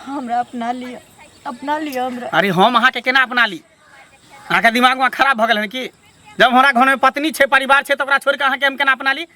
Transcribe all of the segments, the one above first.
हमरा अपना लिअ, अपना लिअ हमरा। अरे हम अहाँके केना अपना ली? अहाँके दिमागमे खराब भऽ गेल हन की? जब हमरा घरमे पत्नी छै, परिवार छै, तऽ ओकरा छोड़ि कऽ अहाँके हम केना अपना ली?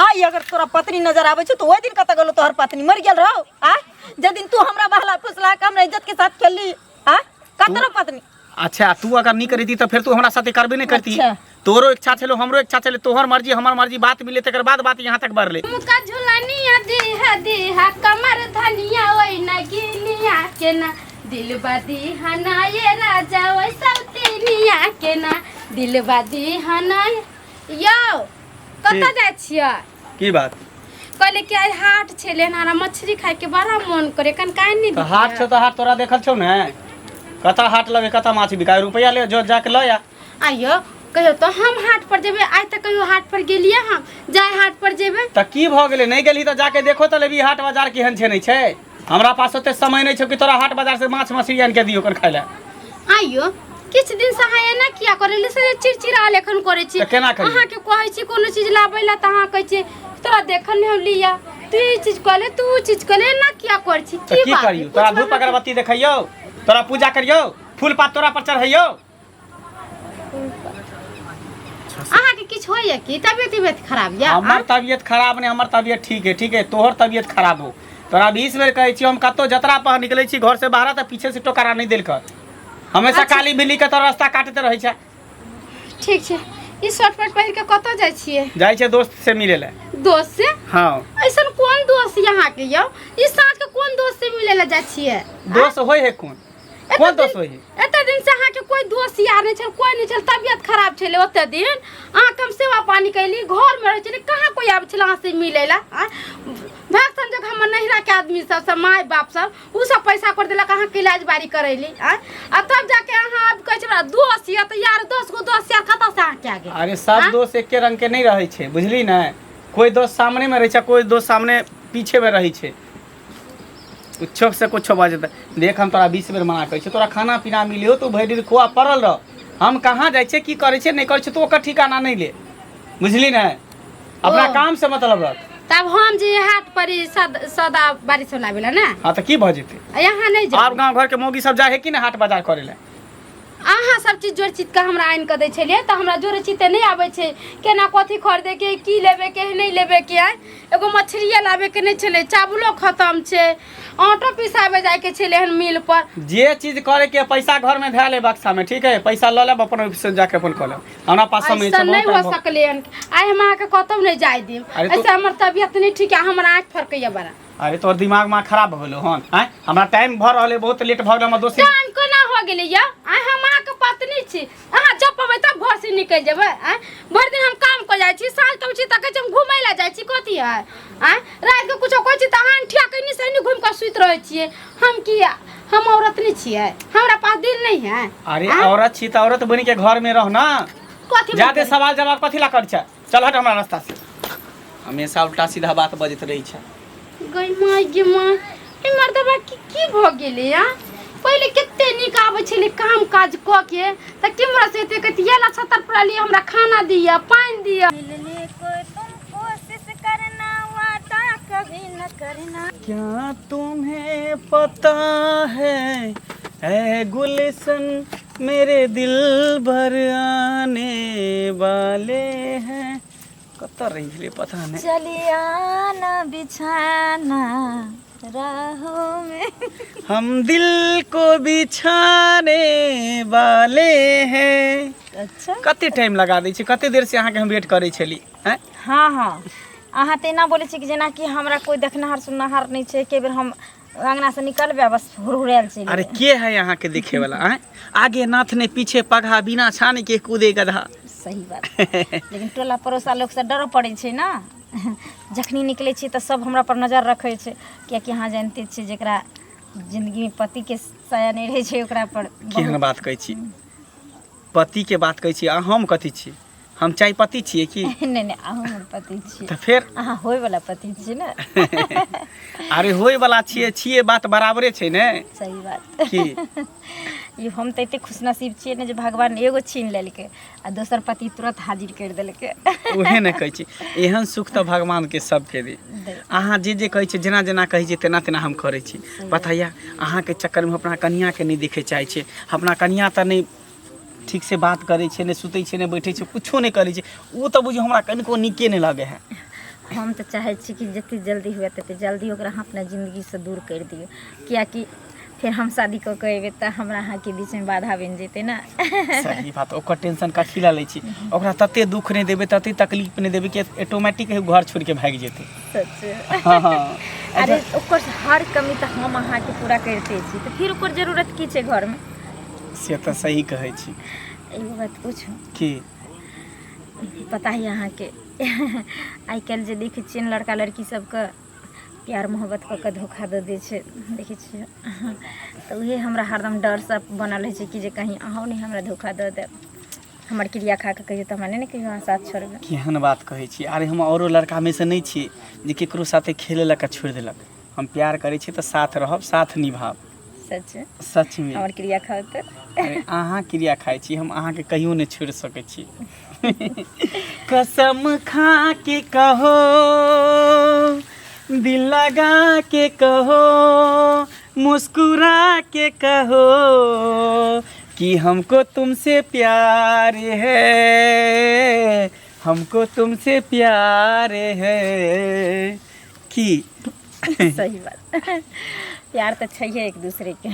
आइ अगर तोरा पत्नी नजर आबै छौ तऽ ओहि दिन कतऽ गेलो? तोहर पत्नी मरि गेल रहौ? आ जे दिन तू हमरा बहला फुसला के हमरा इज्जत के साथ खेलली, आ कतऽ रहो पत्नी? अच्छा, तू अगर नहीं करती तऽ फेर तू हमरा साथे करबे नहीं करती। अच्छा। तोरो इच्छा छलो, हमरो इच्छा छले, तोहर मर्जी हमर मर्जी, बात मिले तकर बाद बात यहाँ तक बढ़ले। मुका झुलनिया देहा देहा कमर धनिया ओइ नगिनिया के ना दिल बदी हना ये राजा ओइ सौतेनिया के ना दिल बदी हना। यौ, कतऽ जाइ छियै? की बात? कहले कि आइ हाट छलै, हमरा मछली खाइके बड़ा मन करे, कन काहे नहि? तऽ हाट छौ तऽ हाट तोरा देखल छौ ने? कतऽ हाट लगे, कतऽ माछ बिकाय? रुपैआ ले जो, जाके लऽ आ। आइयो कहियो तऽ हम हाट पर जेबै? आइ तक कहियो हाट पर गेलियै हम? जाय हाट पर जेबै। तऽ की भऽ गेलै? नहि गेलही तऽ जाके देखो तऽ लेबही हाट बाजार केहन छै नहि छै। हमरा पास ओते समय नहि छौ कि तोरा हाट बाजार से माछ मछली आनि के दियौ कन खाय लए। आइयो किछु दिन से अहाँ एना किया करै से चिड़चिड़ा एखन करै छी? तऽ केना करियै? अहाँके कहै छी कोनो चीज लाबै लए तऽ अहाँ कहै छी तोरा देखल नहि हम लिया, तू ई चीज कहले, तू उ चीज कहले, एना किया करै छी? तऽ की बात? करियौ? तोरा कुछ धूप अगरबत्ती देखैयौ, तोरा पूजा करियौ, फूल पात तोरा पर चढ़ैयौ? अहाँके किछु होइया की? तबियत तबियत खराब या? हमर तबियत खराब नहि, हमर तबियत ठीक है, ठीक है। तोहर तबियत खराब हो। तोरा 20 बेर कहै छियौ, हम कतौ जतरा पर निकलै छी घर से बाहर तऽ पीछे से टोकरा नहि देल कर। हमेशा अच्छा। काली बिल्ली के तोरा रास्ता काटैत रहै छै। ठीक छै। ई शर्ट पैंट पहिर के कतऽ जाइ छियै? जाइ छै दोस्त से मिले लए। दोस्त से? हाँ। ऐसन कोन दोस्त यहाँ के यौ? ई साँझ के कोन दोस्त से मिले लए जाइ छियै? दोस्त होइ है कोन? कोन दोस्त होइ है? एते दिन से अहाँके कोई दोस्त यार नहि छल, कोई नहि छल, तबियत खराब छलै ओते दिन अहाँके हम सेवा पानी कैली, घरमे रहै छलै, कहाँ कोई आबै छलै अहाँ से मिलै लए? आँय? भाग संजोग हमर नैहराके आदमी सब, सब माय बाप सब, उ सब पैसा कर देलक, अहाँके इलाज बारी करैली। आँय, आ तब जाके अहाँ आब कहै छै हमरा दोस्त यऽ तऽ यार 10 गो दोस्त यार कतऽ से अहाँके आगे? अरे सब आँय? दोस्त एके रंग के नहि रहै छै, बुझली ने? कोई दोस्त सामने में रहै छै, कोई दोस्त सामने पीछे में रहै छै। कुछो से कुछो भऽ जेतै। देख, हम तोरा 20 बेर मना करै छियौ, तोरा खाना पीना मिलियौ, तू भरि दिन खोआ पड़ल रह। हम कहाँ जाइ छियै, की करै छियै, नहि करै छियै, तू ओकर ठिकाना नहि ले, बुझली ने? अपना ओ। काम से मतलब रख। तब हम जे हाट पर ई सदा बारी सब लाबै ला ने? हाँ, तऽ की भऽ जेतै? आ यहाँ नहि आब जाउ? गाँव घरके मौगी सब जाइ है कि नहि हाट बाजार करै लए? अहाँ सब चीज जोड़ि चित कऽ हमरा आनि कऽ दै छलियै तऽ हमरा जोड़ि चित नहि आबै छै केना कथी खरीदैके, की लेबेके, नहि लेबेके। आइ एगो मछलिए लाबेके नहि छलै, चावलो खतम छै, आटो पिसाबे जाइके छलै हन मिल पर। जे चीज करे के पैसा घर में धए ले बक्सा में, ठीक है? पैसा लऽ लेब, अपन ऑफिस से जाके अपन कऽ लेब। हमरा पास समय ऐसा छै, नहि बहुत हो टाइम भऽ। सकलै हन। आइ हम अहाँके कतहु नहि जाय देब। अरे तो- ऐसे हमर तबियत नहि ठीक है, हमर आँखि फड़कैया बड़ा। अरे तोहर दिमाग माँ खराब भऽ गेलो हन? आँय, हमरा टाइम भऽ रहल है, बहुत लेट भऽ गेल, हमर दोस्त। टाइम कोना हो गेलै यौ? आइ हम अहाँके पत्नी छी, अहाँ जब पबै तब घर से निकलि जेबै? आँय, भरि दिन हम काम कऽ जाइ छी, साँझ कऽ छी तऽ कहै छी हम घुमै लए जाइ छी, कथी है? आँय, राति कऽ कुछो कहै छी तऽ अहाँ अंठिया कऽ एन्नी से एन्नी घुमि कऽ सुति रहै छियै। हम की, हम औरत नहि छियै? हमरा पास दिल नहि है? अरे आँय? औरत छी तऽ औरत बनि के घर में रह ना। कथी? जादे सवाल जवाब कथी ला कर छै? चल हट हमरा रास्ता से, हमेशा उल्टा सीधा बात बजैत रहै छै। गई माय गे माय, ई मर्दबा की की भऽ गेलै? आ पहिले कते नीक आबै छलै काम काज कऽ के तऽ केम्हरा से एते कहतियै ला छतर पर लिए हमरा खाना दिअ, पानि दिअ। मिलने को तुम कोशिश करना, वादा कभी न करना। क्या तुम्हें पता है ऐ गुलशन, मेरे दिल भर आने वाले हैं। कतऽ रहि गेलै पता नहि। चलिए आना, बिछाना राहों में, हम दिल को बिछाने वाले हैं। अच्छा। कते टाइम लगा दै छै? कते देर से अहाँके हम वेट करै छली हैं। हाँ, अहाँ तऽ एना बोलै छी कि जेनाकि हमरा कोइ देखनिहार सुननिहार नहि छै। एके बेर हम अङ्गनासँ निकलबै आ बस हुरहुरायल चलि अरे जेबै। के है अहाँके देखे वाला? आँय, आगे नाथ ने पीछे पगहा, बिना छान के कूदे गधा। सही बात, लेकिन टोला पड़ोसा लोकसँ डरो पड़ै छै ने। जखनी निकलै छियै तऽ सब हमरा पर नजर रखै छै, कियाकि अहाँ जानिते छियै, जकरा जिन्दगीमे पतिके साया नहि रहै छै ओकरा पर केहन बात कहै छी? पतिके बात कहै छी आ हम कथी छी? हम चाय पत्ती छियै की? नहि नहि, अहूँ हमर पति छियै। तऽ फेर अहाँ होय वाला पति छियै ने। अरे होय वाला छियै छियै, बात बराबरे छै ने। सही बात। की ई हम तऽ एते खुशनसीब छियै ने जे भगवान एगो छीन लेलकै आ दोसर पति तुरंत हाजिर करि देलकै। उहे ने कहै छी, एहन सुख तऽ भगवानके सबके दी। दे। अहाँ जे जे कहै छियै, जेना जेना कहै छियै तेना तेना हम करै छी। पता यऽ, अहाँके चक्करमे अपना कनिआँके नहि देखै चाहै छियै। अपना कनिआँ तऽ नहि ठीकसँ बात करै छै, नहि सुतै छै, नहि बैठै छै, कुछो नहि करै छै। ओ तऽ बुझियौ हमरा कनिको नीके नहि लगै है। हम तऽ चाहै छी कि जते जल्दी हुए तते जल्दी ओकरा अहाँ अपना जिन्दगीसँ दूर करि दियौ, किएकि फेर हम शादी कऽ के अयबै तऽ हमरा अहाँके बीचमे बाधा बनि जेतै ने। सही बात। ओकर टेंशन कथी लए लै छी? ओकरा तते दुःख नहि देबै, तते तकलीफ नहि देबै कि ऑटोमेटिक घर छोड़ि के भागि जेतै। सच। हँ हँ। अरे ओकर हर कमी तऽ हम अहाँके पूरा करिते छी, तऽ फिर ओकर जरूरत की छै घरमे? से तऽ सही कहै छी। एगो बात पूछू? की? पता ही अहाँके, आइ काल्हि जे देखै छियै ने लड़का लड़की सबके प्यार मोहब्बत कऽ कऽ धोखा दऽ दै छै, देखै छियै? तऽ उहे हमरा हरदम डरसँ बनल रहै छै कि जे कहीं अहूँ नहि हमरा धोखा दऽ देब। हमर क्रिया खा कऽ कहियौ तऽ हमरा नहि ने कहियो अहाँ साथ छोड़बै। केहन बात कहै छी? अरे हम औरो लड़कामे से नहि छियै जे केकरो साथे खेले लऽ कऽ छोड़ि देलक। हम प्यार करै छी तऽ साथ रहब, साथ निभाब। सच? सचमे। हमर क्रिया खाउ तऽ। अरे अहाँ क्रिया खाइ छी, हम अहाँके कहियो नहि छोड़ि सकै छी। कसम खा के कहो, दिल लगा के कहो, मुस्कुरा के कहो कि हमको तुमसे प्यार है, हमको तुमसे प्यार है। की? सही बात। प्यार तऽ छैहे एक दूसरे के।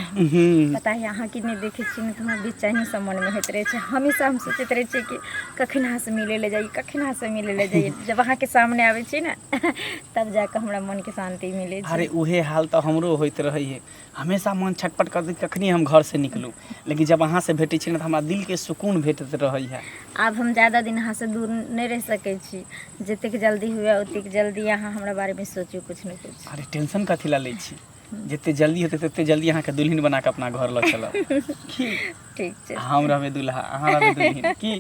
पता है, अहाँके नहि देखै छी ने तऽ हमरा बेचैनी सब मनमे होइत रहै छै। हमेशा हम सोचैत रहै छियै कि कखन अहाँसँ मिलै लए जाइए, कखन अहाँसँ मिलै लए जाइए। जब अहाँके सामने आबै छी ने तब जाकऽ हमरा मनके शान्ति मिलै छै। अरे उहे हाल तऽ हमरो होइत रहै है। हमेशा मन छटपट करतै कखनी हम घरसँ निकलू, लेकिन जब अहाँसँ भेटै छी ने तऽ हमरा दिलके सुकून भेटैत रहै है। आब हम ज्यादा दिन अहाँसँ दूर नहि रहि सकै छी। जतेक जल्दी हुए ओतेक जल्दी अहाँ हमरा बारेमे सोचू किछु ने किछु। अरे टेंशन कथी लए लै छी? जते जल्दी हेतै तते जल्दी अहाँके दुल्हन बना कऽ अपना घर लऽ चलब। की? ठीक छै। हम रहबै दुल्हा, अहाँ रहबै दुल्हन। की?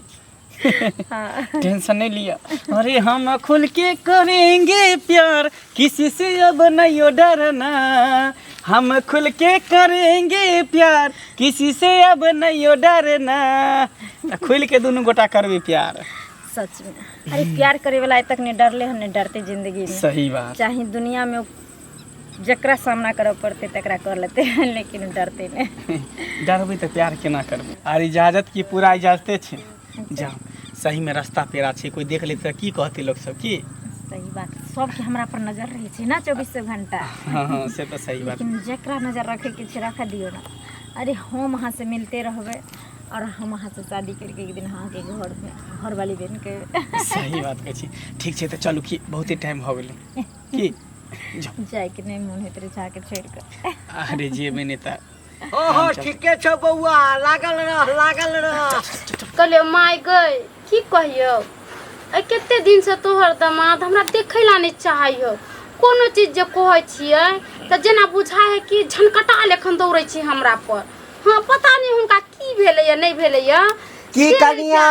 हाँ। टेंशन नहीं लिया। अरे हम खुल के करेंगे प्यार, किसी से अब नहीं डरना। हम खुल के करेंगे प्यार, किसी से अब नहीं डरना। तऽ खुल के दुनू गोटा करबै प्यार। सच में। अरे प्यार करे वाला आइ तक नहीं डरले, हम नहीं डरते जिंदगी में। सही बात। चाहे दुनिया में जकरा सामना करऽ पड़तै तकरा कर लेतै, लेकिन डरते नहि। डरबै तऽ प्यार केना करबै? आर इजाजत की? पूरा इजाजते छै। जाउ, सहीमे रास्ता पेरा छै, कोइ देख लेतै तऽ की कहतै लोक सब? की? सही बात। सबके हमरा पर नजर रहै छै ने चौबीसो घंटा। हँ हँ, से तऽ सही बात। लेकिन जकरा नजर रखैके छै रखऽ दियौ ने। अरे हम अहाँसँ मिलते रहबै और हम अहाँसँ शादी करके एक दिन अहाँके घरमे घरवाली बनिके। सही बात कहै छी। ठीक छै तऽ चलू की, बहुते टाइम भऽ गेलै। की, जाउ। जायके नहि मोन होइत रहै छै अहाँके छोड़ि कऽ। अरे जेबै नहि तऽ हो हो, ठीके छौ बौआ, लागल रह, लागल रह। कहलियौ माय गई, की कहियौ, आइ कते दिनसँ तोहर दामाद हमरा देखै ला नहि चाहै हौ। कोनो चीज जे कहै छियै तऽ जेना बुझाइ है कि झनकटा लेखन दौड़ै छै हमरा पर। हँ, पता नहि हुनका की भेलैया नहि भेलैया। की से नहि। कनिया?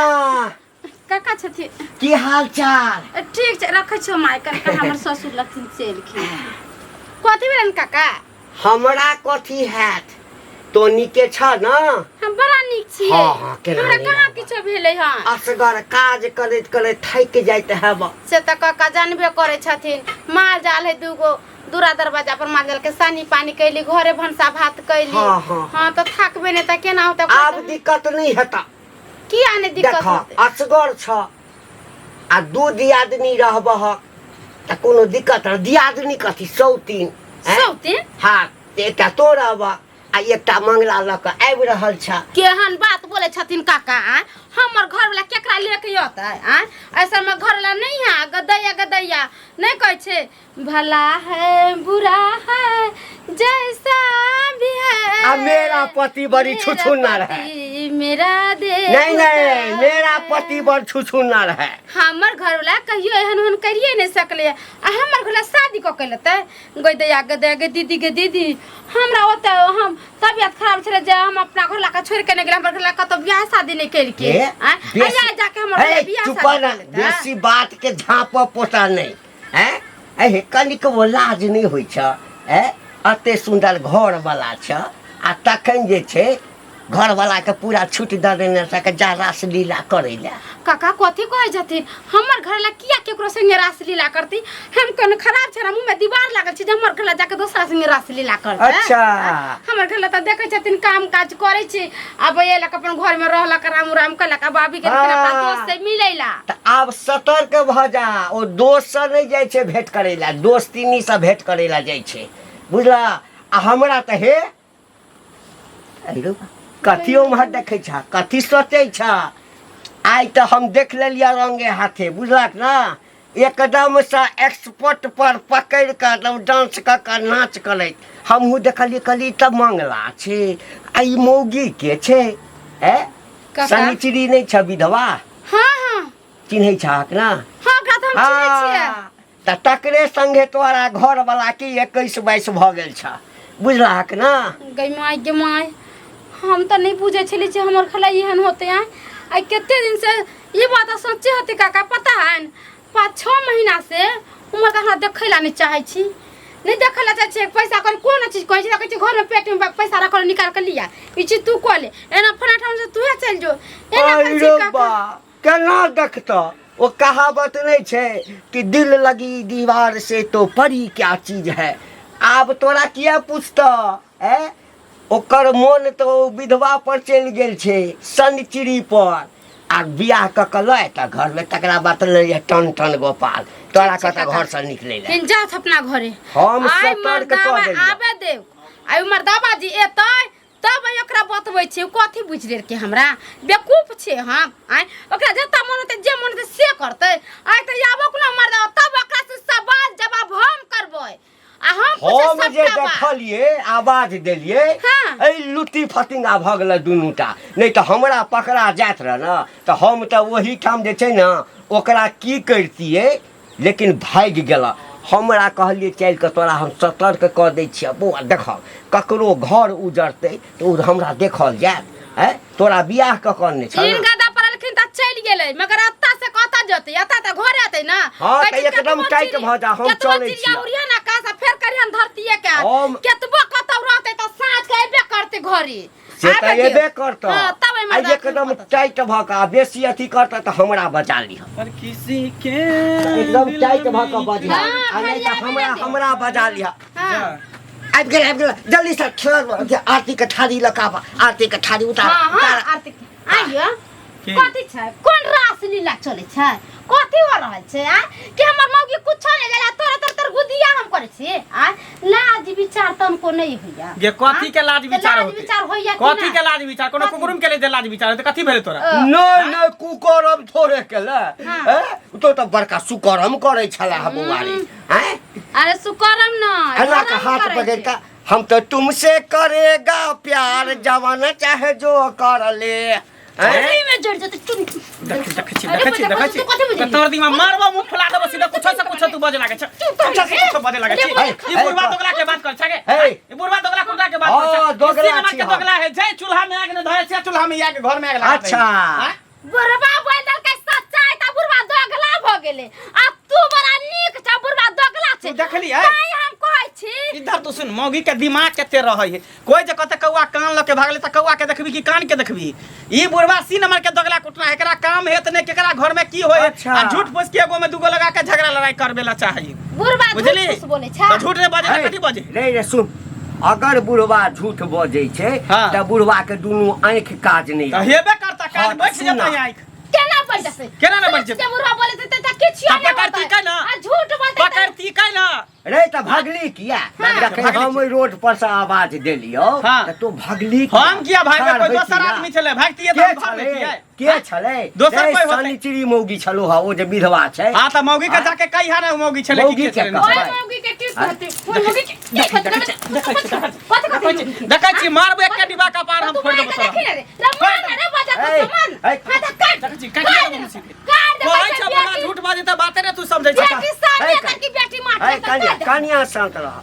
काका छथिन। की हाल चाल? ठीक छै, रखै छियौ माय, कनिका हमर ससुर लगथिन से एलखिन। कथी भेलनि काका? हमरा कथी हैत, तो नीके छ न? हम बड़ा नीक छियै। हँ, हँ, केना हमरा नहि कहाँ रहब? किछो भेलै हँ। असगर काज करैत करैत थाकि जाइत हेब। से तऽ काका जानबे करै छथिन, माल जाल है दूगो, दूरा दरवाजा पर माल जाल के सानी पानी कैली, घरे भनसा भात कैली। हँ, हँ। हँ, तऽ थाकबे नहि तऽ केना होतै? आब दिक्कत नहि हेता। किया नहि दिक्कत देख होतै? असगर छ आ दू दियादनी रहबह तऽ कोनो दिक्कत नहि। दियादनी कथी, सौतीन हैं? सौतीन? हँ, तऽ एकटा तो रहबह आ एकटा मंगला लऽ कऽ आबि रहल छ। केहन बात बोले छथिन काका आँय? हमर घरवाला केकरा लेके अतै आँय? ऐसा में घरवाला नहीं है। गदैया गदैया नहीं कहै छै, भला है बुरा है जैसा भी है आ मेरा मेरा पति बड़ी मेरा छुछुन्नर है। पति मेरा देवता नहीं नहीं, मेरा है। पति बड़ छुछुन्नर है। हमर घरवाला कहियो एहन ओहन करिए नहीं सकले। आ हमर घरवाला शादी कऽ के लेतै। गई दैया गे दैया गे दीदी गे दीदी, हमरा ओतऽ हम तबियत खराब छलै जे हम अपना घरवाला के छोड़ि के नहि गेलै। हमर घरवाला कतौ बियाह शादी नहि केलकै। ए, आँय, बेसी- आ जाके हमर घरवाला ए, बियाह चुप शादी ना, कऽ लेतै। बेसी बात के झाँप पोता नहीं हैं। ए कनिकबो लाज नहि होइ छ हैं? एते सुन्दर घर वाला छ आ तखन जे छै घर वाला के पूरा छूट दऽ देने छै जा रासलीला करै लए। काका कथी कहै छथिन? हमर घर ला किया केकरो संगे रासलीला करती? हम कोनो खराब छै? मुँह में दीवार लागल छै जे हमर घर ला जाके दोसरा संगे रासलीला करतै? अच्छा। हमर घर ला तऽ देखै छथिन काम काज करै छै, आब अयलक अपन घर में रहलक, आराम उराम केलक, आब आबि गेलखिन अपना दोस्त से मिलै ला। तऽ आब सतर्क भऽ जा, ओ दोस्तसँ नहि जाइ छै भेँट करै लए, दोस्तिनीसँ भेँट करै लए जाइ छै, बुझला? आ हमरा तऽ हे अरे कथी ओम्हर देखै छह, कथी सोचै छह? आइ तऽ हम देख लेलियै रंगे हाथे, बुझलक ने? एकदमसँ एक्सपर्ट पर पकड़ि कऽ एकदम डांस कऽ कऽ नाच करैत हमहूँ देखलियै। कहलियै ई तऽ मंगला छै आ ई मौगी के छै? ए काका। शनिचरी नहि छ विधवा? हाँ हाँ। चिन्है छहक ने? हाँ, ओकरा तऽ हम चिन्है छियै। हाँ, तऽ तकरे संगे तोरा घरवला के 21 22 भऽ गेल छ, बुझलहक ने? गई माय गे माय, हम तऽ नहि बुझै छली जे हमर खला एहन होते। आय आइ कते दिन से ई बात सच्चे होते काका, पता है न? 5-6 महीना से उमर के हमरा देखै ला नहि चाहै छी, नहि देखै ला चाहै छी। पैसा कर कोनो चीज कहै छी, कहै छी घर में पेटी में पैसा रखल निकाल के लिया, ई चीज तू कऽ ले, एना फलां ठाम से तूहे चलि जो, एना कहै छी अरे काका। बा, केना देखतऽ? ओ कहावत नहि छै कि दिल लगी दीवार से तो परी क्या चीज है। आब तोरा किया पूछतऽ? ए ओकर मोन तऽ ओ विधवा पर चलि गेल छै, शनिचरी पर। आ बियाह कऽ कऽ लऽ एतऽ घरमे, तकरा बाद लैए टन टन गोपाल तोरा ठीक छै कतऽ काका। घरसँ निकलै लए। लेकिन जाउ अपना घरे। हम आइ सतर्क कऽ मर्दाबा देलियै। आबे देव, आइ मर्दाबा जी एतै तब आइ ओकरा बतबै छियै। ओ कथी बुझि लेलकै हमरा? बेवकूफ छियै हम? आँय, ओकरा जतऽ मन होतै जे मन होतै से करतै। आइ तऽ आबो कोनो मर्दाबा, तब ओकरा से सवाल जवाब हम करबै आ हम पूछै हम जे सबटा बात। देखलियै, आवाज देलियै, एहि लुत्ती फतिंगा भऽ गेलै दुनूटा। नहि तऽ हमरा पकड़ा जाइत रहै ने तऽ हम तऽ ओहिठाम जे छै ने ओकरा की करितियै, लेकिन भागि गेल। हमरा कहलियै चलि कऽ तोरा हम सतर्क कऽ दै छियह बौआ। देखऽ, ककरो घर उजड़तै तऽ ओ हमरा देखल जायत? आँय, तोरा बियाह कऽ कऽ ने छल तीन गदा पड़लखिन तऽ चलि गेलै, मगर एतऽ से कतऽ जेतै? एतऽ तऽ घरे एतै ने। हाँ, कहै तऽ छै, एकदम केतबो टाइट भऽ जा, हम केतबो चलै चिड़िया छियऽ। उड़िहे ने आकाश आ फेर करिहन धरतीये के, केतबो कतौ रहतै तऽ साँझ के अयबे करतै घरे। से तऽ आबे दियौ। एबे करतऽ। हाँ, तब एहिमे आ राखी एकदम पता। टाइट भऽ कऽ आ बेसी अथी करतऽ तऽ हमरा बचा लिहऽ। पर किसी के एकदम दिल टाइट भऽ कऽ में बजिहऽ, हाँ, आ नहि तऽ खाली आबे हमरा ने दे। हमरा बजा लिहऽ। हाँ। आबि गेल, आबि गेल, जल्दी से आरती के थारी लऽ कऽ आबऽ, आरती के थारी उतार। हाँ हाँ उतार। आरती आइयो। की? कथी छै? कोन रास लीला चलै छै? कथी हो रहल छै? आ कि हमर मौगी कुछो नहि लेला, तोरा तर तर गुदिया हम करै छी? आ लाज विचार तनको नहि होइया? गे कथी के लाज तऽ विचार लाज होतै? विचार होइया कि कथी नहि? के लाज विचार? कोनो कथी? कुकुरुम के ले लाज विचार होतै? कथी भेलै तोरा? नहि नहि, कुकरम थोड़े केले। हाँ। हैं? तो तऽ बड़का सुकरम करै छला बौआ रे, हैं? अरे सुकरम न एना के करम हाथ करै पकड़ छै। कऽ हम तो तुमसे करेगा प्यार, जवाना चाहे जो कर ले, हैं? अरे में जड़ जेतै चुन। देख, देखै छी। अरे देखै छी। बच्चा, देखै छी। तू कथी बुझली? तोर दिमाग मारबो, मुंह फुला देबो सीधा। कुछो से कुछो तू बजे लागै छ, कुछो से कुछो बजे लागै छी। हे, ई हे, बुढ़वा दोगला के बात कर छगे। हे। ई बुढ़वा दोगला कुटला के बात कर हाँ, छ। दोगला ई सिनेमा छी के हम। दोगला है जय चूल्हा में आग ने धरे छै, चूल्हा में आग, घर में आग लगा अच्छा। बुढ़वा बोल देलकै सच्चाई तऽ बुढ़वा दोगला भऽ गेलै आ तू बड़ा नीक छ, बुढ़वा दोगला छै। तू देखली, है? तैं हम कहै छी। इधर तू सुन, मौगी के दिमाग कते रहै है। कोई जे कहते कौआ कान लऽ के भागले तऽ कौआ के देखबी कि कान के देखबी? ई बुढ़वा सी नंबर के दोगला कुटना है। एकरा काम हेत ने केकरा घर में की होय। अच्छा। आ झूठ फूस के एगो में दूगो लगा के झगड़ा लड़ाई करबे ला चाही। बुढ़वा झूठ बुझली? फूस बोलै छै। तऽ झूठ नहि बाजे तऽ हे, कथी बाजे? नहीं रे, सुन, अगर बुढ़वा झूठ बजै छै हाँ। तऽ बुढ़वा के दुनू आँखि काज नहि तऽ हेबे करता काज, हाँ, बैठ सुन जेतै ना। आँखि। केना बैठ जेतै? केना नहि बैठ जेतै? जे बुढ़वा बोलै छै तऽ किछु तऽ नहि पकड़ती होतै। केना? आ झूठ बोलतै तऽ- पकड़ती केना रे तऽ भगली किया जखन भगली हम ओहि रोड पर से आवाज देलियौ हाँ। तऽ तू भगली किया? हम किया भागबै ठाढ़ कोई होइ दोसर किया? आदमी छलै भागतियै के तऽ हम भागबै छलै किया के छलै दोसर रे, कोइ होतै। शनिचरी मौगी छलो हा ओ जे विधवा छै हाँ तऽ मौगी के जाके कहिया ने मौगी छलै की मौगी के के छलै कहबै। ओहि मौगी के की कहतै ओहि मौगी के की कहतै देखै छी, कथी कथी मौगी के? देखै छी मारबै एक डिब्बा कपार हम तू फोड़ि मार देबौ के तोरा देखी ने रे रे मार ने रे बजा ऐ, तू मार ऐ, हां तऽ काट देखै छी काटि देबौ हम सीधे। काट दे कहै छै अपना झूठ बाजै तऽ बाते ने तू समझै छै बेटी सामने ऐ, तर की बेटी मार ऐ, कनिया कनिया शांत रह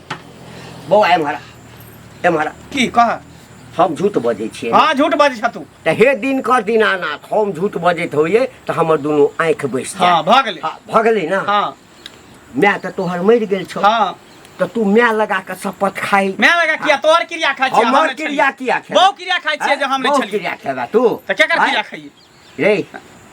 बौआ एम्हर एम्हर की कह हम झूठ बजै छियै हाँ झूठ बाजै छ तू तऽ हे दिन कर दीनानाथ हम झूठ बजैत होइए तऽ हमर दुनू आँखि बैस हाँ जाय भऽ गेलै हाँ, भऽ गेलै ने हाँ माय तऽ तोहर मरि गेल छौ हाँ तऽ तू माय लगा कऽ शपथ खाइ मैं लगा किया तोहर क्रिया खाइ छियै हम हमर नहि छलियै। क्रिया किया खेबै? बहु क्रिया खाइ छियै जे हम नहि बहु छलियै क्रिया खेबै तू तऽ केकर आँय? क्रिया खाइए रे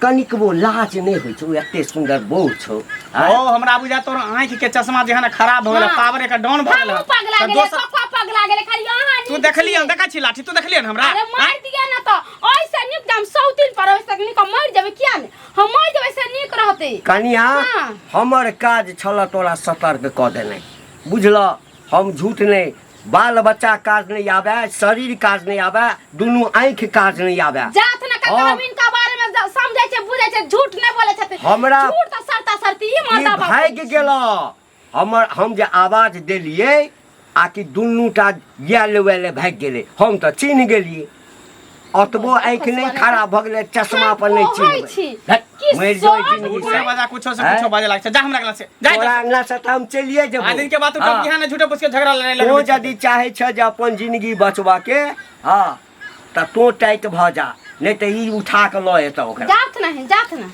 कनिकबो लाज नहि होइ छौ एते सुन्दर बहु छौ आँय? ओ हमरा बुझा तोर आँखि के चश्मा जे है ना खराब भऽ गेलै हाँ। पावर एकर डाउन भऽ गेलै हमहूँ पगला तऽ गेलै दोसर कक्का पगला गेलै खाली अहाँ तू नीक देखलियै छियै। देखै छी लाठी तू देखलियै हमरा अरे मार आँय? दिया ना तो ऐसे नीक हम सौतीन पर ओइसे नीक हम मर जेबै किया ने हम मर जेबै से नीक रहतै कनिया हाँ। हमर काज छल तोरा सतर्क कऽ देनाइ बुझल हम झूठ नहि बाल बच्चा काज नहि आबै शरीर काज नहि आबै दुनू आँखि काज नहि आबै जात न का हम- हम इनका बारे में समझै छै बुझै छै झूठ नहि बोलै छथिन हमरा- झूठ तऽ सरता सरती ई ई मर्दा बाप भागि गेल हमर हम जे आवाज देलियै आ कि दुनू टा आयल उएले भागि गेलै हम तऽ चिन्ह गेलियै ओतबो आँखि नहि खराब भऽ गेलै चश्मा पर नहि हम कहै छी चिन्हबै कि मरि जो सब जिंदगी झूठ से से बजा कुछो से आँय? कुछो बाजे लागै छै जा हमरा अगला से जा तोरा अंगना से तऽ हम चलिए जेबो आ दिन के बाद तू हाँ। टपकी ने झूठे पुछ के झगड़ा लड़ाई तों लगबै यदि चाहै छ जे अपन जिंदगी बचबाके हँ तऽ तों टाइट भऽ जा नहि तऽ ई उठा कऽ लऽ एतऽ ओकरा जात नहीं जात ना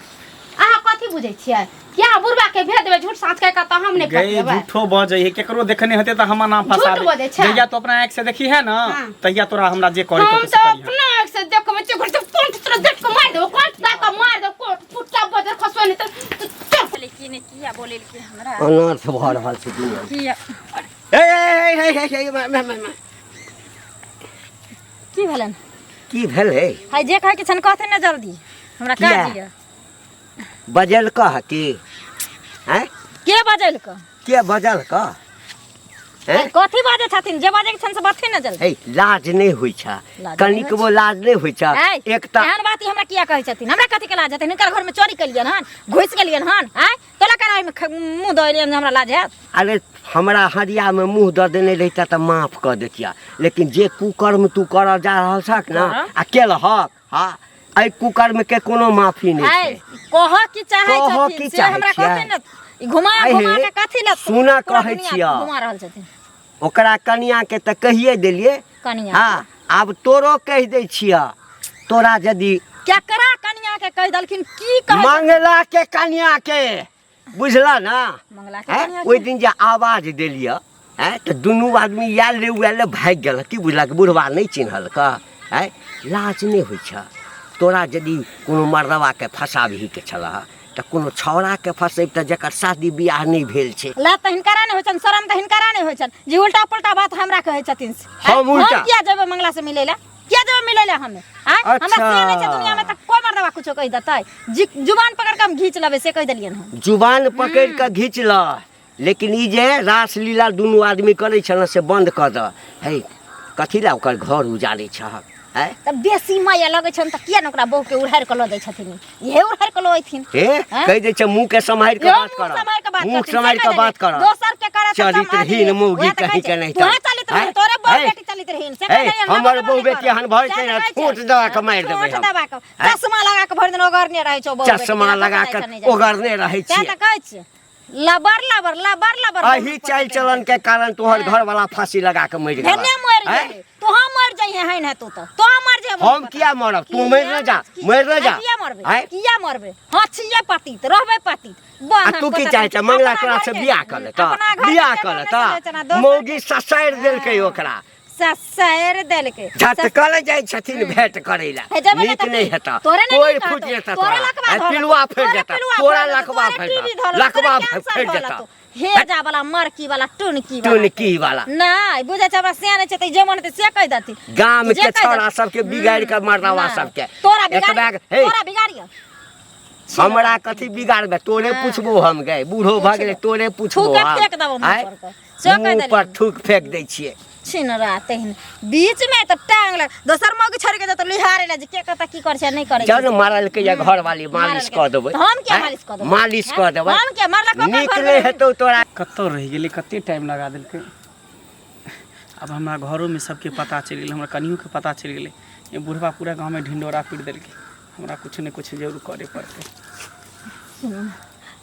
अहाँ कथी बुझै छियै कि अहाँ बुढ़बा के भेज देबै झूठ साँच कहि कऽ तऽ हम नहि गई फँसेबै झूठो बजै है केकरो देखने हेतै तऽ हमर नाम फंसा झूठ बजै छै। जहिया तू अपना आँखि से देखी है ना हाँ। तहिया तोरा हमरा जे करे हम के तऽ अपना आँखि से देखबै छियै घर से कोंठ तोरा देख कऽ मारि देबौ कोंठ दऽ कऽ मारि देबौ कोंठ फुटका बजर खसबै नहि तऽ चल लेकिन किया बोलेलकै हमरा अनर्थ भऽ रहल छै दुनिया किया हे हे हे हे हे हे हे की भेलन की भेलै है जे कहै के छन कहते ने जल्दी हमरा किया? काज यऽ बजल कह की आँय के बजल कऽ के बजल कह आँय? कथी बाजै छथिन जे बाजै के छन से बजथिन ने जल्दी हे लाज नहि होइ छ लाज नहि कनिकबो लाज नहि होइ छ ऐ, एक तऽ एहन बात ई हमरा किया कहै छथिन हमरा कथी के लाज हेतै हिनकर घर में चोरी केलियन हन घुसि गेलियन हन आँय तोला कड़ाही में मुँह दऽ एलियन जे हमरा लाज हैत अरे हमरा हरियामे मुँह दऽ देने रहिता तऽ माफ कऽ दैतिया लेकिन जे कुकर्म तू करऽ जा रहल छक ने हाँ। आ केलहक हँ एहि कुकर्मके कोनो माफी नहि आइ छै कहऽ की चाहै कहऽ छथिन की से चाहै हमरा छियै? कहथिन ने ई घुमा आइ घुमा हे, के कथी लए सुनऽ पूरा कहै दुनिया छियऽ। घुमा रहल छथिन ओकरा कनियाके तऽ कहिए देलियै कनिया हँ आब तोरो कहि दै छियह तोरा यदि केकरा कनिया के कहि देलखिन की कहै मंगला के कनिया के बुझला ना मंगला के हैं? कनिया ओहि दिन जे आवाज देलियै हैं तऽ दुनू आदमी आयल रे उएल रे भागि गेल की बुझलक बुढ़वा नहि चिन्हलक हैं लाज नहि होइ छ तोरा यदि कोनो मर्दबाके फँसाबहीके छलह तऽ कोनो छौड़ाके फँसेब तऽ जकर शादी बियाह नहि भेल छै लाज तऽ हिनकरा नहि होइ छनि शरम तऽ हिनकरा नहि होइ छनि जे उल्टा पुल्टा बात हमरा कहै छथिन से। हम उल्टा? हम किया जेबै मंगला से मिलै लए किया जेबै मिलै लए हमे आँय हमरा से नहि छै दुनिया में तऽ कोइ मर्दबा कुछो कहि देतै जुबान पकड़ के हम घीच लेबै से कहि देलियनि हन जुबान पकड़ि कऽ घीच लऽ लेकिन ई जे रासलीला दुनू आदमी करै छल से बन्द कऽ दऽ हे कथी लए ओकर घर उजाड़ै छहक आँय तऽ बेसी माया लगै छनि तऽ किया ने ओकरा बहुके उड़ारि कऽ लऽ जाइ छथिन इहे उड़ारि कऽ लऽ अयथिन हे आँय? कहि दै छै मुँह के सम्हारि कऽ यौ बात मुँह कर सम्हारि कऽ बात मुँह करथिन, सम्हारि से कऽ कहि बात देलियै। कर दोसर के करत तऽ चरित्रहीन समाज मौगी उएह तऽ कहीं कहै के छै, नहि तोहे चलित रहीन आँय? तोरे बहु आँय? बेटी चलित रहीन से हे, कहि देलियै, हमर हमरा बहु नहि बेटी करत। एहन भऽ सएह जेतै ने, तऽ कहै ठोंठ छै। दबा कऽ मारि देबै ठोंठ हम। दबा कऽ आँय? चश्मा लगा कऽ भरि दिन ओगरने रहै छौ बहु बेटी, चश्मा केना लगा कतऽ कऽ जाइ छै, नहि जाइ छै। ओगरने रहै सएह छियै तऽ कहै छियै लबर लबर लबर लबर अही चालि चलन के कारण तोहर घर वाला फांसी लगा के मरि गेल धन्य मर गेलै तू हम मर जाइहे हैन है तू तो तो हम मर जाइहे हम किया मरब तू मरि न जा मरि न जा किया मरबे आँय? किया मरबे हां छियै पतित रहबे पतित आ तू की चाहै छ मंगला तोरा से बियाह कर लेता बियाह कर लेता मौगी ससारि देलकै ओकरा ससारि देलकै झटकल जाइ छथिन भेंट करै लए हे जेबै नीक तऽ नहि हेतऽ तोरे नहि कोइ नीक फुटि हेतौ। जेतऽ तोरे तोरा लकवा आ धऽ पिलुआ लेतौ। फटि तोरे जेतऽ पिलुआ तोरा फटि जेतौ, लकवा तोरे फटि टीवी जेतऽ धऽ लेतौ, लकवा तोरे कैंसर फटि धऽ जेतऽ लेतौ। हेजा वाला मरकी वाला टुनकी वाला टुनकी वाला नहि बुझै छै हमरा सियान छै तऽ जे मन हेतै से कहि देथिन गाम जे के कहि छौड़ा देथिन। सबके बिगाड़ि कऽ मर्दावा नहि। सबके तोरा एतबा बिगाड़ियो हे तोरा बिगाड़ियो हमरा कथी बिगाड़बे तोरे पुछबो हम गए बूढ़ो भऽ गेलै तोरे पुछबो थूके हम। फेंक देबो मुँह आँय? पर के। से कहि मुँह देलियै। पर थूक फेंक दै छियै छिनरा तेहन बीच में तऽ टांग लग दोसर मौगी छोड़ के जेतौ लिहारे ले जे के कतऽ की करै छै नहि करै छै जब ने मारलकै या घरवाली मालिश कऽ देबै तऽ हम किया आँय? मालिश कऽ देबै? मालिश कऽ देबै हम किया मारलक ओकर नीक घरवाली? नहि हेतौ तोरा कतऽ रहि गेलै कते टाइम लगा देलकै आब हमरा घरोमे सबके पता चलि गेलै हमरा कनियोके पता चलि गेलै ई बुढ़बा पूरा गाँवमे ढिंढोरा पीट देलकै हमरा किछु ने किछु जरूर करे पड़तै सुनू ने,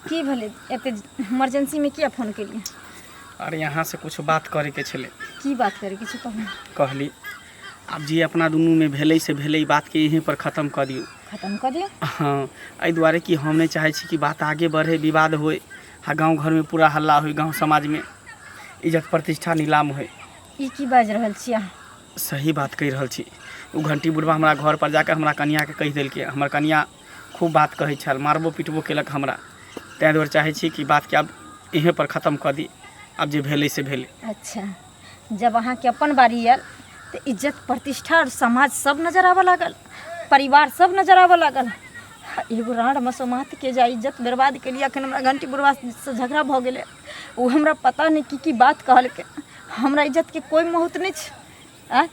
की भेलै एते इमरजेंसीमे किया फोन केलियै अरे यहाँ से कुछ बात करैके छलै की बात करै किछु कहू कहली आब जे अपना दुनूमे भेलै से भेलै ई बातके यहीं पर खतम कऽ दियौ खतम कऽ दियौ हँ एहि दुआरे कि हम नहि चाहै छी कि बात आगे बढ़े विवाद होइ आ गाँव घरमे पूरा हल्ला होइ गाँव समाजमे इज्जत प्रतिष्ठा नीलाम होइ ई की बाजि रहल छी अहाँ सही बात कहि रहल छी ओ घंटी बुढ़बा हमरा घर पर जाके हमरा कनियाके कहि देलकै हमर कनिया खूब बात कहै छल मारबो पिटबो केलक हमरा ताहि दुआरे चाहै छी कि बातके आब इहें पर खतम कऽ दी आब जे भेलै से भेलै अच्छा जब अहाँके अपन बारी आयल तऽ इज्जत प्रतिष्ठा आओर समाज सब नजर आबऽ लागल परिवार सब नजर आबऽ लागल एगो राँड़ मसोमातके जे इज्जत बर्बाद केलियै अखन हमरा घंटी बुढ़बासँ झगड़ा भऽ गेलै ओ हमरा पता नहि की की बात कहलकै हमरा इज्जतके कोइ महत्व नहि छै आँय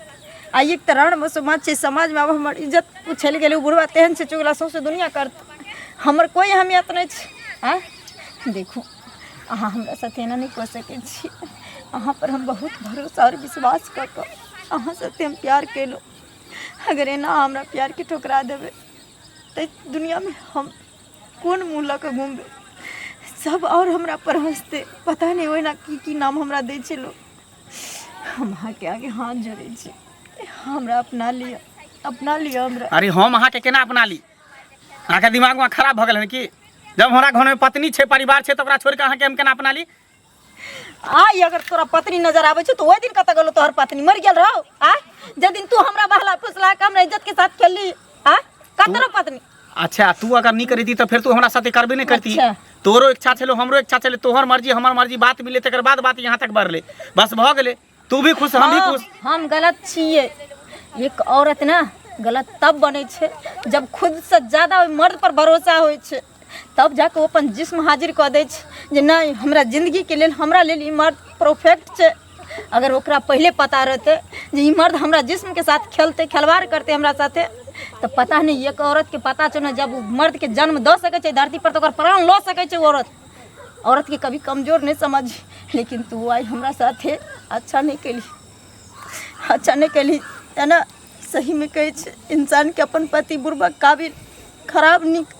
आ एक तऽ राँड़ मसोमात छै समाजमे आब हमर इज्जत उछलि गेलै ओ बुढ़बा तेहन छै चुगला सौँसे दुनिआँ करतै हमर कोइ अहमियत नहि छै आँय देखू अहाँ हमरा साथे एना नहि कऽ सकै छी अहाँ पर हम बहुत भरोसा आओर विश्वास कऽ कऽ अहाँ साथे हम प्यार केलहुँ अगर एना अहाँ हमरा प्यारके ठुकरा देबै तऽ दुनिआँमे हम कोन मुँह लऽ कऽ घुमबै सब आओर हमरा पर हँसतै पता नहि ओहिना की की नाम हमरा दै छै लोक हम अहाँके आगे हाथ जोड़ै छी हमरा अपना लिअ अपना लिअ हमरा अरे हम अहाँके केना अपना ली अहाँके दिमागमे खराब भऽ गेल हन की जब हमरा घरमे पत्नी छै परिवार छै तऽ ओकरा छोड़ि कऽ अहाँके हम केना अपना ली आइ अगर तोरा पत्नी नजर आबै छौ तऽ ओहि दिन कतऽ गेलो तोहर पत्नी मरि गेल रहौ आ जे दिन तू हमरा बहला फुसला के हमरा इज्जत के साथ खेलली आ कतऽ रहो पत्नी अच्छा तू अगर नहीं करती तो फिर तू हमरा साथे करबे नहीं करती अच्छा। तोरो इच्छा छलो हमरो इच्छा छले तोहर मर्जी हमर मर्जी बात मिले तकर बाद बात यहाँ तक बढ़ले बस भऽ गेलै तू भी खुश हम भी हाँ, खुश हम गलत छियै एक औरत ना गलत तब बनै छै जब खुद से ज्यादा ओहि मर्द पर भरोसा होइ छै तब जाके ओ अपन जिस्म हाजिर कऽ दै छै जे नहि हमरा जिन्दगीके लेल हमरा लेल ई मर्द परफेक्ट छै अगर ओकरा पहिले पता रहतै जे ई मर्द हमरा जिस्मके साथ खेलतै खेलवाड़ करतै हमरा साथे तऽ पता नहि एक औरतके पता छै ने जब ओ मर्दके जन्म दऽ सकै छै धरती पर तऽ ओकर प्राण लऽ सकै छै ओ औरत औरतके कभी कमजोर नहि समझ लेकिन तू आइ हमरा साथे अच्छा नहि केली अच्छा नहि केली एना सहीमे कहै छै इंसानके अपन पति बुढ़बा काबिल खराब नीक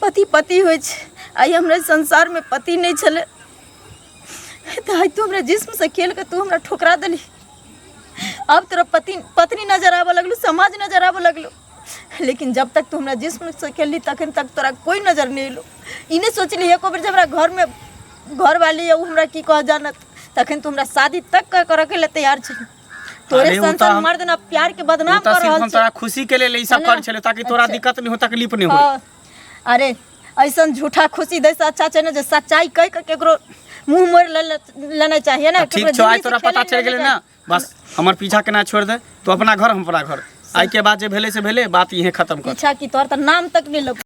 पति पति होइ छै आइ हमरा संसारमे पति नहि छलै तऽ आइ तू हमरा जिस्मसँ खेल कऽ तू हमरा ठोकरा देली अब तोरा पति पत्नी नजर आबऽ लगलू समाज नजर आबऽ लगलू लेकिन जब तक तू हमरा जिस्मसँ खेलली तखन तक तोरा कोइ नजर नहि एलौ ई नहि सोचली एको बेर जे हमरा घरमे घरवाली यऽ ओ हमरा की कह जानत तखन तू हमरा शादी तक कऽ रखै लए तैयार छली तोरे अरे उ सन तऽ सन हम- मर्द ना प्यार के उ बदनाम तऽ कर सिर्फ रहल हम छै तोरा खुशी के लेल ई सब है ना? करै छलियौ ताकि तोरा अच्छा। दिक्कत नहि हो तकलीफ नहि हो हाँ। अरे ऐसन झूठा खुशी दै से अच्छा छै ने जे सच्चाई कहि कऽ केकरो मुँह मोड़ लेना चाहिए ना ठीक केकरो छौ आइ जिंदगी से तोरा पता खेले चलि नहि गेलै ना चाही। बस हमर पीछा केना छोड़ि दे तू अपना घर हम अपना घर आइ के बाद जे भेलै से भेलै बात इहे खतम कर पीछा की तोहर तऽ नाम तक नहि लेबो।